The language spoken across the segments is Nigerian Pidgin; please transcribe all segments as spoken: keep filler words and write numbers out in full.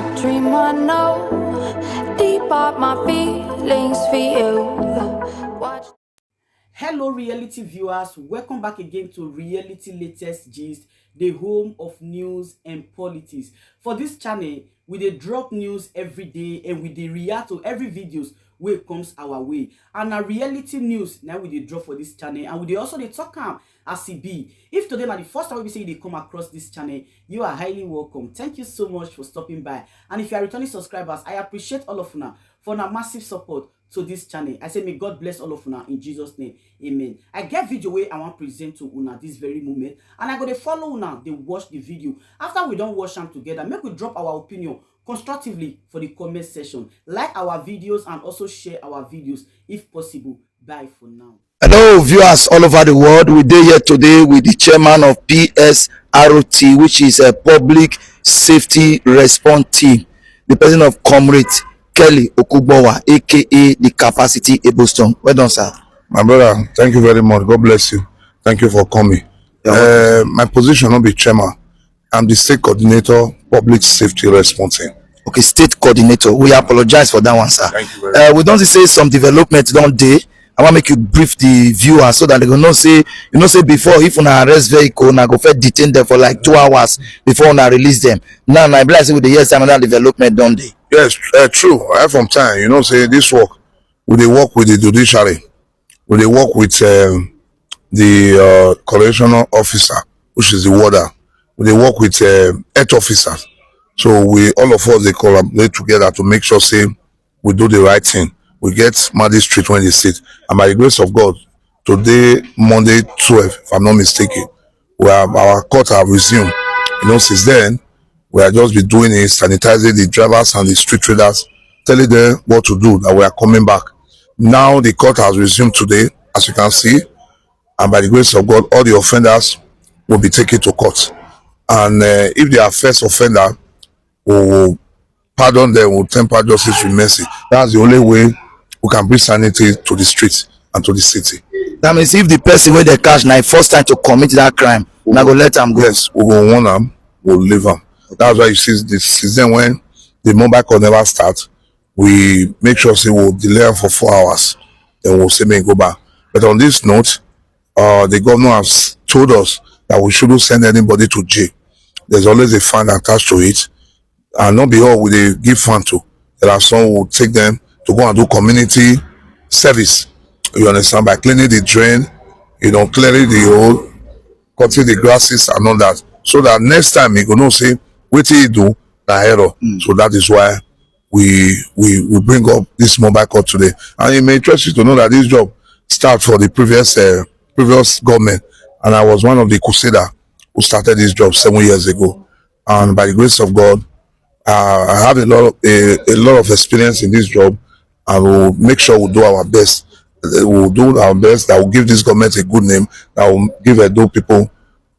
Dream I know, deep out my feelings for you. Watch. Hello, reality viewers. Welcome back again to Reality Latest Gist, the home of news and politics. For this channel, we dey drop news every day and we dey react to every videos wey comes our way. And na reality news na we dey drop for this channel, and we dey also dey talk am as e be. If today na the first time wey be say you dey come across this channel, you are highly welcome. Thank you so much for stopping by. And if you are returning subscribers, I appreciate all of una for una massive support to this channel. I say may God bless all of una in Jesus' name. Amen. I get video wey I wan present to una this very moment, and I go dey follow una dey watch the video. After we don watch am together, make we drop our opinion constructively for the comment section. Like our videos and also share our videos if possible. Bye for now. Hello, viewers all over the world. We dey here today with the chairman of P S R T, which is a public safety response team, the person of Comrade Kelly Okugbowa, A K A the Capacity Eboston. Well done, sir. My brother, thank you very much. God bless you. Thank you for coming. You're welcome. Uh, my position no be chairman. I'm the state coordinator, public safety response team. Okay, state coordinator. We apologize for that one, sir. Thank you very Uh, we don see say some development don dey. I wan make you brief the viewers so that they go know say, you know say before, if una arrest vehicle, una go first detain them for like two hours before una release them. Now, na e be like say we dey hear say another development don dey. Yes, uh, true. Right from time, you know, say this work, we dey work with the judiciary, we dey work with um, the uh, correctional officer, which is the warder. We dey work with uh, health officers. So we, all of us, dey collaborate together to make sure say we do the right thing. We get magistrate wey dey sit, and by the grace of God, today, Monday twelve, if I'm not mistaken, we have, our court have resumed. You know, since then, we have just been doing it, sanitizing the drivers and the street traders, telling them what to do, that we are coming back. Now the court has resumed today, as you can see, and by the grace of God, all the offenders will be taken to court. And uh, if they are first offender, we will pardon them, we will temper justice with mercy. That's the only way we can bring sanity to the streets and to the city. That means if the person wey dem catch na e first time to commit that crime, una go let am go. Yes, we go warn am, we go leave am. That's why you see the, since then, when the mobile court never start, we make sure say we will delay am for four hours, then we will say make e go back. But on this note, uh, the governor has told us that we shouldn't send anybody to jail. There's always a fine attached to it, and not be all we dey give fine to. There are some who take them to go and do community service. You understand, by cleaning the drain, you know, clearing the hole, cutting the grasses and all that, so that next time you go know say wetin you do na error. So that is why we we we bring up this mobile court today. And it may interest you to know that this job start for the previous uh, previous government, and I was one of the crusader who started this job seven years ago. And by the grace of God, uh, I have a lot of, a, a lot of experience in this job, and we'll make sure we do our best. Uh, We'll do our best that will give this government a good name, that will give Edo people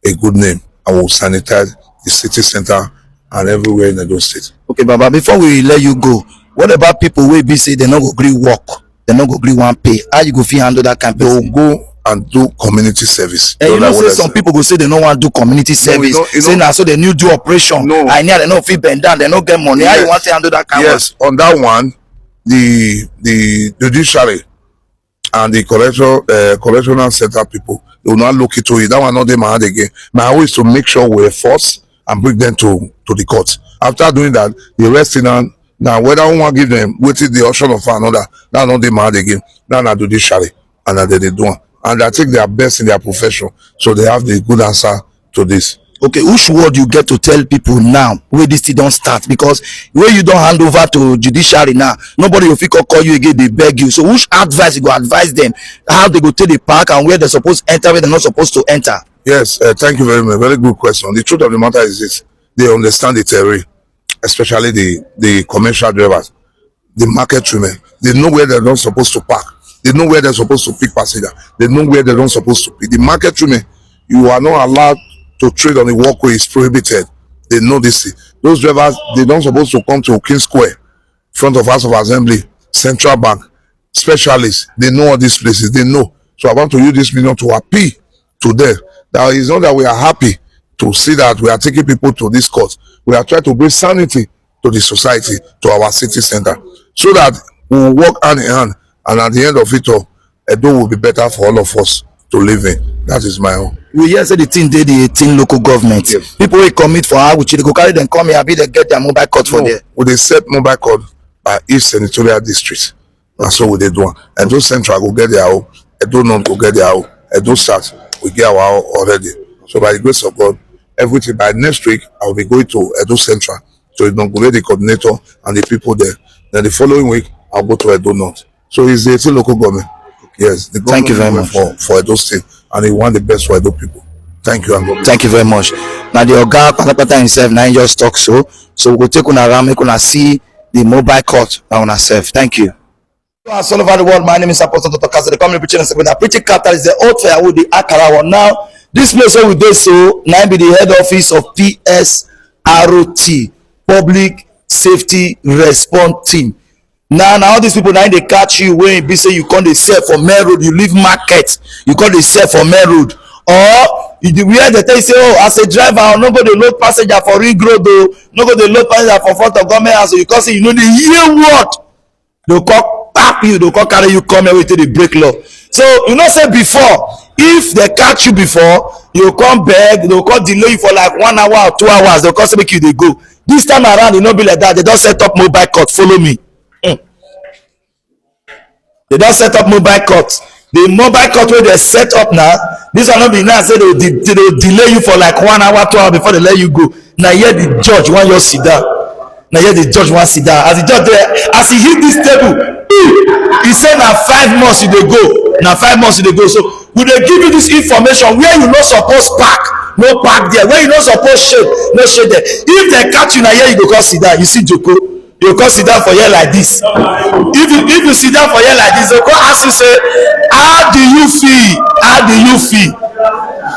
a good name, and will sanitize the city center and everywhere in Edo State. Okay, Baba, before we let you go, what about people wey be say dem no go gree work, dem no go gree wan pay? How you go fit handle that kind They person? will go and do community service. And you That's know what say I some said. People go say dem no wan do community No, you service. know, you Say know, na so dem new do operation. No. I need dem no fit bend down, dem no get money. How you Yes. wan take handle that kind Yes, on that one, the the judiciary and the correction uh, correctional center people, they will not look into it. That one not dey my hand again. My own is to make sure we enforce and bring them to to the court. After doing that, the rest in hand, now whether we wan give them wetin the option of another, that not dey my hand again. That na judiciary, and that they dey do am. And I think they are best in their profession, so they have the good answer to this. Okay, which word you get to tell people now wey this thing don start? Because wey you don hand over to judiciary now, nobody go fit come call you again dey beg you. So which advice you go advise them, how they go take the park and where they suppose enter, where they not supposed to enter? Yes, uh, thank you very much. Very good question. The truth of the matter is this: they understand the terrain, especially the the commercial drivers, the market women. They know where they're not supposed to park. They know where they're supposed to pick passenger. They know where they're not supposed to pick. The market women, you are not allowed to trade on the walkway. It's prohibited. They know this thing. Those drivers, they don't supposed to come to King Square, front of House of Assembly, Central Bank, specialists. They know all these places. They know. So I want to use this medium to appeal to them that it's not that we are happy to see that we are taking people to this court. We are trying to bring sanity to the society, to our city center, so that we will work hand in hand, and at the end of it all, Edo will be better for all of us to live in. That is my own. We hear say the thing dey the eighteen local government. Yes. People wey commit for Auchi, they go carry them come here, abi they get their mobile court for No, there? We dey set mobile court by each senatorial district. Na so we dey do am. Edo Central go get their own. Edo North go get their own. Edo South, we get our own already. So by the grace of God, everything by next week, I will be going to Edo Central to inaugurate the coordinator and the people there. Then the following week, I'll go to Edo North. So it's the eighteen local government. Yes, the Thank you government very much. for, for Edo State, and he want the best for Edo people. Thank you and God bless. Thank you very much. Now the oga patapata himself now he just talk so. So we go take una around, make una see the mobile court by una self. Thank you. As all over the world, my name is Apostle Doctor Kaze. They call me preaching and second. Preaching capital is the old firewood, the Akara one. Now, this place where we dey so, now be the head office of P S R O T, Public Safety Response Team. Now, now all these people now they catch you when be say you come dey sell for main road, you leave market, you come dey sell for main road, or you dey where they tell you say, oh, as a driver, no go dey load passenger for ring road, oh, no go dey load passenger for front of government house, oh, you come say you no dey hear word. They'll call tap you, they'll call carry you, come here, wait till they break law. So you know, say before, if they catch you before, you come beg, they'll call delay you for like one hour or two hours, they'll call say make you dey go. This time around, it no be like that. They don't set up mobile court, follow me. Hmm. They don't set up mobile court. The mobile court where they set up now, this one no be now say they, de- they delay you for like one hour, two hours before they let you go. Now here the judge want you sit down. Now here the judge want sit down. As the judge there, as he hit this table, he said, "Now five months you dey go. Now five months you dey go." So we dey give you this information where you no suppose park, no park there. Where you no suppose shade, no shade there. If they catch you, now here you go come sit down. You see Joko, you come sit down for here like this. If you if you sit down for here like this, they go ask you say, "How do you feel? How do you feel?"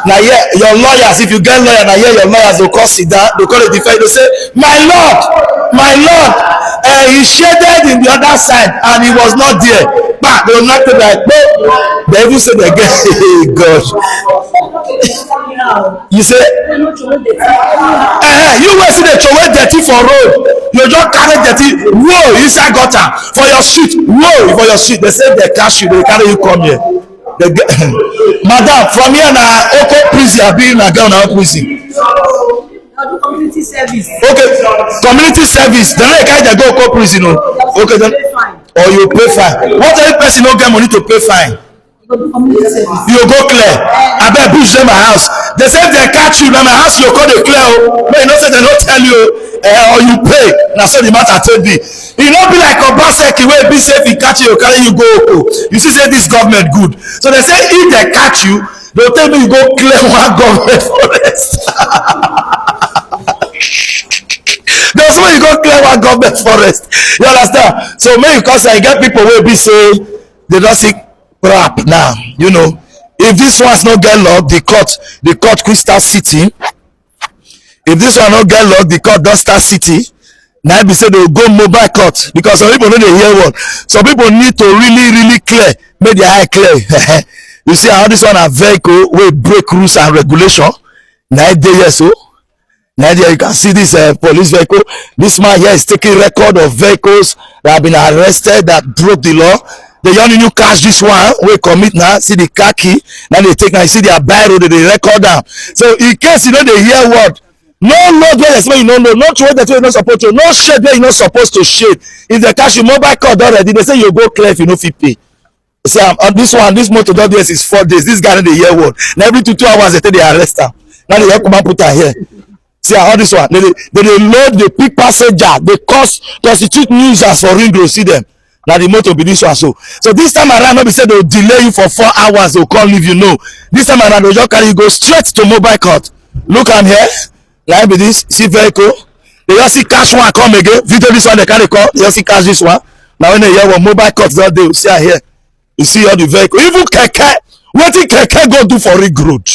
Now here, your lawyers, if you get lawyer, now here your lawyers will come sit down, they call the defense, they say, "My lord, my lord, uh, he shaded in the other side and he was not there." But they will not take like, no. They even say they get God. You say, eh, you will see the throw away dirty for road. You just carry dirty, whoa, inside gutter for your street, whoa, for your street. They say they catch you, they carry you come here. They get, madam, from here na Oko prison, abi na Ghana prison. Community service. Okay, community service. Then I carry them go Oko prison. Oh. Okay, then or you pay fine. What if person no get money to pay fine? You go clear. I bet bush in my house. They say if they catch you, now my house you go dey clear. Oh, but you know say they no tell you. Eh, or you pay. Now so the matter take be. E no be like Obaseki wey be say if he catch you, carry you go. Oh, you see say this government good. So they say if they catch you, they'll tell me you go clear one government forest. That's why you go clear one government forest. You understand? So make you come say, you get people wey be say they don't see crap now. You know, if this one's not get locked, the court, the court Crystal City. If this one no get luck, the court don start city. Now be say they go mobile court because some people no dey hear word. Some people need to really, really clear, make their eye clear. You see how this one a vehicle wey break rules and regulation. Now dey here so. Now there you can see this uh, police vehicle. This man here is taking record of vehicles that have been arrested that broke the law. They only new catch this one wey commit now. See the car key. Now they take now. You see their biro, they dey record am. So in case you no dey hear word, no load wey expect you no know, no throw that wey you no suppose to, no shade wey you no suppose to shade. If they catch you, mobile court don ready. They say you go clear if you no fit pay. See am, uh, this one, this motor don dey is four days. This guy no dey hear word. Na every two two hours they take dey arrest am. Now they help come and put am here. See am, all this one. They dey they dey load, they pick passenger, they cause constitute nuisance for ring road. See them. Na the motor be this one so. So this time around, no be say they will delay you for four hours, they will come leave you. No. This time around, they will just carry you go straight to mobile court. Look am here. Like be this, see vehicle. They just see catch one come again. Video this one, they carry call. They just see catch this one. Now when they hear what mobile court don dey, see am here. You see all the vehicle. Even keke. Wetin keke go do for ring road?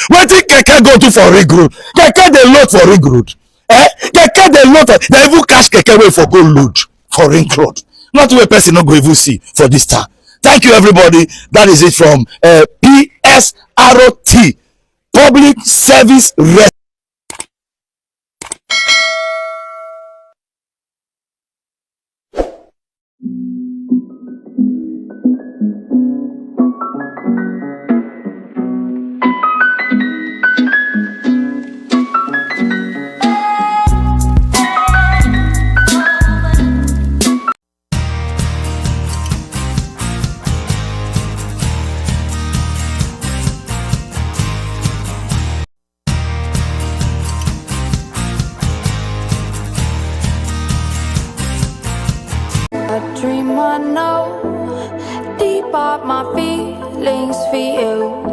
Wetin keke go do for ring road? Keke dey load for ring road. Eh? Keke dey load for, they even catch keke wey for go load for ring road. Not wey person no go even see for this town. Thank you, everybody. That is it from uh, P S R O T, Public Service Rest. I know deep are my feelings for you.